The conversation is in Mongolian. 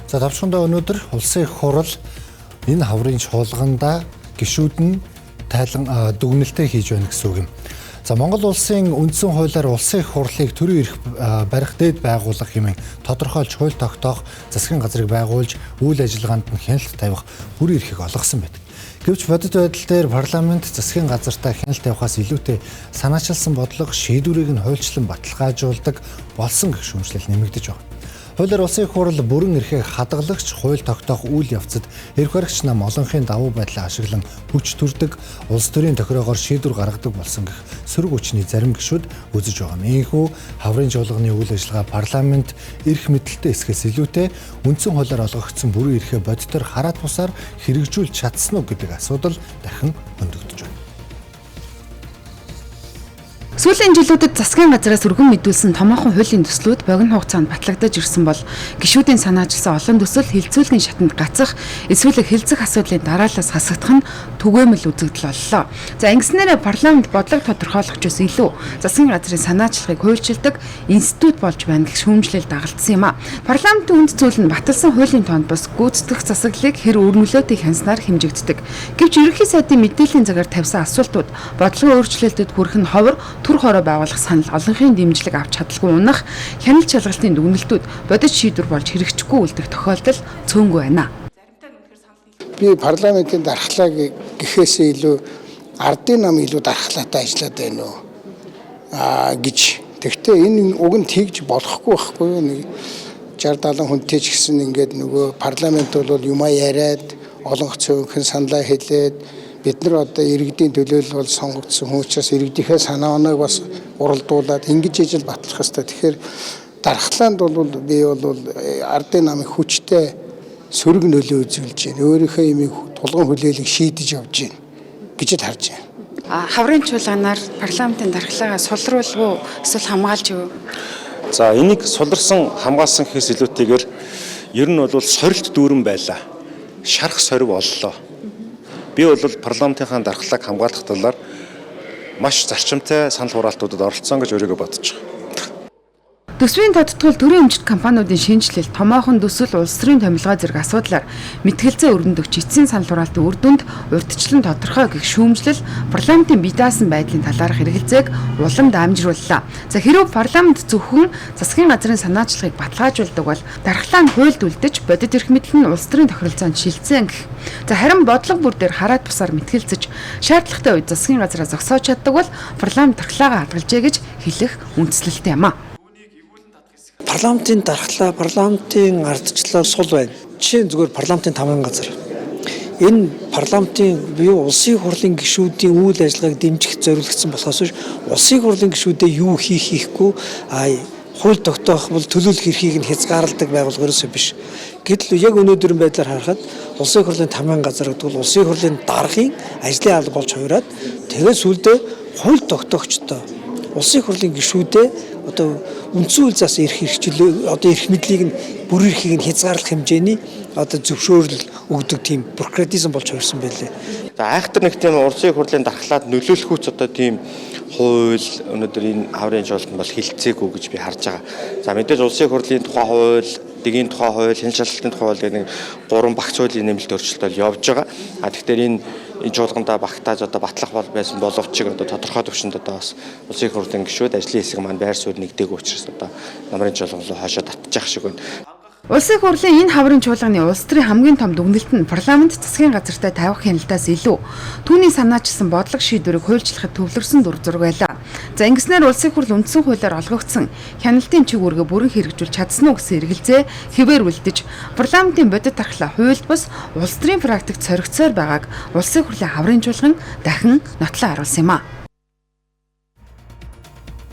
За товчхондоо өнөөдөр улсын их хурал энэ хаврын чуулгандаа гишүүд нь тайлан дүгнэлтээ хийж байна гэсэн үг юм. За Монгол улсын үндсэн хуулиар улсын их хурлыг төрийн эрх барих дээд байгууллага хэмээн тодорхойлж хууль тогтоох, засгийн газрыг байгуулж, үйл ажиллагаанд нь хяналт тавих бүрэн эрхийг олгосон байдаг. Гэвч бодит байдал дээр парламент засгийн газартаа хяналт тавихаас илүүтэй санаачилсан бодлого шийдвэрийг нь хуульчлан баталгаажуулдаг болсон гэх шүүмжлэл нэмэгдэж байна. Хуулиар улсын их хурал бүрэн эрхээ хадгалагч хууль тогтоох үйл явцад эрх баригч нам олонхын давуу байдлаа ашиглан хүч төрдөг, улс төрийн тохироогоор шийдвэр гаргадаг болсон гэх сөрөг хүчний зарим гишүүд үзэж байгаа юм. Ийхүү хаврын чуулганы үйл ажиллагаа парламент эрх мэдэлтэй эсхээс илүүтэй үндсэн хуулиар олгогдсон бүрэн эрхээ бодитоор хараат бусаар хэрэгжүүлж чадсан уу гэдэг асуудал дахин хөндөгдөж байна. Сүүлийн жилүүдэд засгийн газраас өргөн мэдүүлсэн томоохон хуулийн төслүүд богино хугацаанд батлагдаж ирсэн бол гишүүдийн санаачилсан олон төсөл хилцүүлгийн шатанд гацах эсвэл хилцэх асуудлын дараалалаас хасагдах нь түгээмэл үзэгдэл боллоо. За ингэснээрээ парламент бодлого тодорхойлогчоос илүү засгийн газрын санаачлагыг хуульчилдаг институт болж байна гэх шүүмжлэл дагалдсан юм а. Парламентын үнд зүйл нь баталсан хуулийн тоонд бус гүйцэтгэх засаглалыг хэр өр нөлөөтэй хянснаар хэмжигддэг. Гэвч ерөнхий сайдын мэдээллийн цагаар тавьсан асуултууд бодлогын өөрчлөлтөд хүрэх нь ховор төр хороо байгуулах санал олонхын дэмжлэг авч чадалгүй унах хяналт шалгалтын дүгнэлтүүд бодит шийдвэр болж хэрэгжихгүй үлдэх тохиолдол цөөнгүй байна. Би парламентын дархлаа гэхээсээ илүү ардын нам илүү дархлаатай ажиллаад байна уу гэж. Тэгэхдээ энэ уг нь тэгж болохгүй байхгүй юу? Нэг 60 70 хүнтэй ч гэсэн ингээд нөгөө парламент бол юмаа яриад олонх цөөнхөн саналаа хэлээд бид нар одоо иргэдийн төлөөлөл бол сонгогдсон хүн учраас иргэдийнхээ санаа оноог бас уралдуулад ингэж ижил батлах хэрэгтэй. Тэгэхээр дархлаанд бол би бол ардын намын хүчтэй сөрөг нөлөө үзүүлж байна. Өөрийнхөө имийг тулган хүлээлэг шийдэж явж байна гэж л харж байна. Хаврын чуулганаар парламентын дархлаагаа сулруулв уу эсвэл хамгаалж юу? За энийг суларсан хамгаалсан гэхээс илүүтэйгээр ер нь бол сорилт дүүрэн байлаа. Шарх сорив оллоо. Би бол парламентынхаа дархлааг хамгаалах талаар маш зарчимтай санал хураалтуудад оролцсон гэж өөрийгөө бодож байгаа. Төсвийн тодтгол төрийн өмчт компаниудын шинэчлэл, томоохон төсөл, улс төрийн томилгоо зэрэг асуудлаар мэтгэлцээ өрнөдөгч эцсийн санал хураалтын үр дүнд урьдчилан тодорхой гэх шүүмжлэл парламентын бие даасан байдлын талаарх эргэлзээг улам дамжрууллаа. За хэрвээ парламент зөвхөн засгийн газрын санаачлагыг баталгаажуулдаг бол дархлаа нь хуульд үлдэж бодит эрх мэдэл нь улс төрийн тохиролцоонд шилжсэн гэх. За харин бодлого бүр дээр хараат бусаар мэтгэлцэж шаардлагатай үед засгийн газраа зогсоож чаддаг бол парламент дархлаагаа хадгалжээ гэж хэлэх үндслэлтэй юм а. Парламентын дархлаа, парламентын ардчлал сул байна. Жишээ нь зүгээр парламентын тамган газар. Энэ парламентын буюу улсын хурлын гишүүдийн үйл ажиллагааг дэмжих зориулагдсан болохоос биш улсын хурлын гишүүдээ юу хийх хийхгүй хууль тогтоох бол төлөөлөх эрхийг нь хязгаарладаг байгууллага ерөөсөө биш. Гэтэл яг өнөөдрийн байдлаар харахад улсын хурлын тамган газар гэдэг бол улсын хурлын даргын ажлын алба болж хувираад тэгээд сүүлдээ хууль тогтоогчдоо улсын хурлын гишүүдээ одоо үндсэн хууль заас эрх эрхчлөө одоо эрх мэдлийг нь бүр эрхийг нь хязгаарлах хэмжээний одоо зөвшөөрөл өгдөг тийм бюрократизм болж хувирсан байлээ. За айхтар нэг тийм улсын хурлын дархлаад нөлөөлөхүүц одоо тийм хууль өнөөдөр энэ хаврын чуулганд бол хилцээгүй гэж би харж байгаа. За мэдээж улсын хурлын тухай хууль, дэгийн тухай хууль, хяналт шалгалтын тухай хууль гэх нэг гурван багц хуулийн нэмэлт өөрчлөлт бол явж байгаа. А тэгэхээр энэ чуулгандаа багтааж одоо батлах бол байсан боловч одоо тодорхой түвшинд одоо бас улсын хурлын гишүүд ажлын хэсэг маань байр суурь нэгдээгүй учраас одоо намрын чуулган руу хойшоо татчих шиг байна. Улсын хурлын энэ хаврын чуулганы улс төрийн хамгийн том дүгнэлт нь парламент засгийн газартай тавих хяналтаас илүү түүний санаачилсан бодлого шийдвэрийг хуульчлахад төвлөрсөн дүр зураг байлаа. За ингэснээр улсын хурл үндсэн хуулиар олгогдсон хяналтын чиг үүргээ бүрэн хэрэгжүүлж чадсан уу гэсэн эргэлзээ хэвээр үлдэж парламентын бодит дархлаа хуульд бус улс төрийн практикт соригдсоор байгааг улсын хурлын хаврын чуулган дахин нотлон харуулсан юм а.